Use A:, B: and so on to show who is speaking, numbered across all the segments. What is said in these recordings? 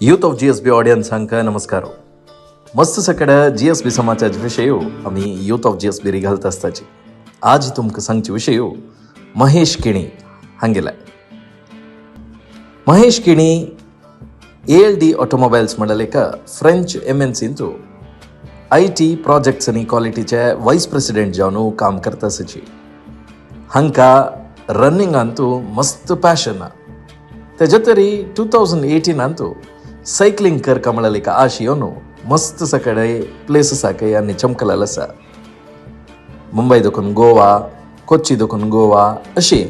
A: Youth of GSB ऑडियन्सांक नमस्कार. मस्त सकड GSB समाजाचे विशय आमी यूथ ऑफ जीएसबी री घालत आसताची. आज तुमकां सांगचे विशय महेश किणी हांगेले. महेश किणी एएलडी ऑटोमोबायल्स म्हणल्यार एक फ्रेंच एमएनसींतू IT projects आनी क्वालिटीचे वायस प्रेसिडेंट जावन काम करता आसाची. हांकां रनिंगांतू मस्त पॅशन. तेजे तरी 2018नांतू सायकलिंग करका म्हळ्यार एक आश येवन मस्त सगळे प्लेसीसाक आनी चमकलेलो आसा. मुंबय देखून गोवा, कोच्ची देखून गोवा अशी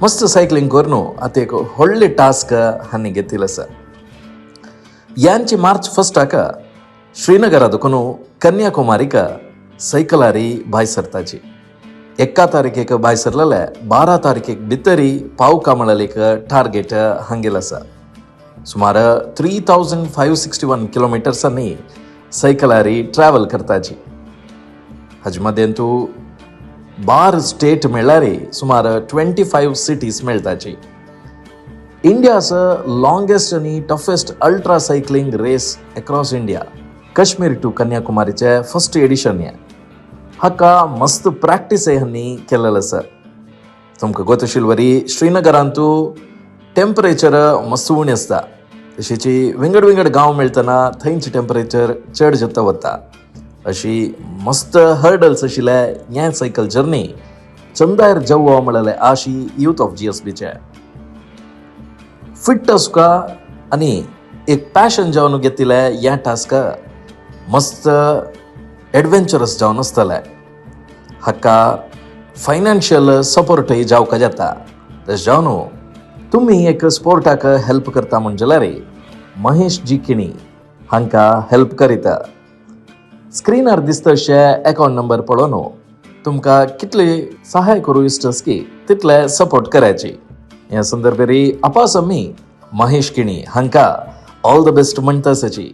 A: मस्त सायकलिंग करून आतां एक व्हडली टास्क हांणी घेतिल्लो आसा. यांची मार्च फस्टाक श्रीनगरा देखून कन्याकुमारीक सायकलारी भायर सरताची. एका तारखेक भायर सरलेले 12 तारखेक भितरी पावका म्हळ्यार एक टार्गेट हांगेल आसा. सुमार 3561 किलोमिटर्सांनी सायकलारी ट्रॅव्हल करताची. हाजे मदें तूं 12 स्टेट मेळ्ळ्यार सुमार 25 सिटीज मेळटाची. इंडिया's longest आनी toughest ultra cycling race across India, Kashmir to कन्याकुमारीचे first edition हें. हाका मस्त प्रॅक्टीस हांणी केलेलं आसा. तुमकां गोत आशिल्ले वरी श्रीनगरांतू टेम्परेचर मस्त उणें आसता. तशीची विंगड विंगड गांव मेळटना थंयचे टेम्परेचर चड जाता वता. अशी मस्त हर्डल्स आशिल्ले हें सायकल जर्नी चंदायर जवळ म्हळ्यार आशी यूथ ऑफ जीएसबीचे. फिट आसका आनी एक पॅशन जावन घेतिल्लें हें टास्क मस्त एडवेंचरस जावन आसतलें. हाका फायनान्शियल सपोर्टय जावका जाता. तशें जावन तुमी एक स्पोर्टाक हेल्प करता म्हण जाल्यार महेश जी किणी हांकां हेल्प करीता. स्क्रिनार दिसता अशें अकावंट नंबर पळोवन तुमकां कितले सहाय करूं इश्ट की तितले सपोर्ट करायची. ह्या संदर्भार आपास आमी महेश किणी हांकां ऑल the best म्हणटा आसाची.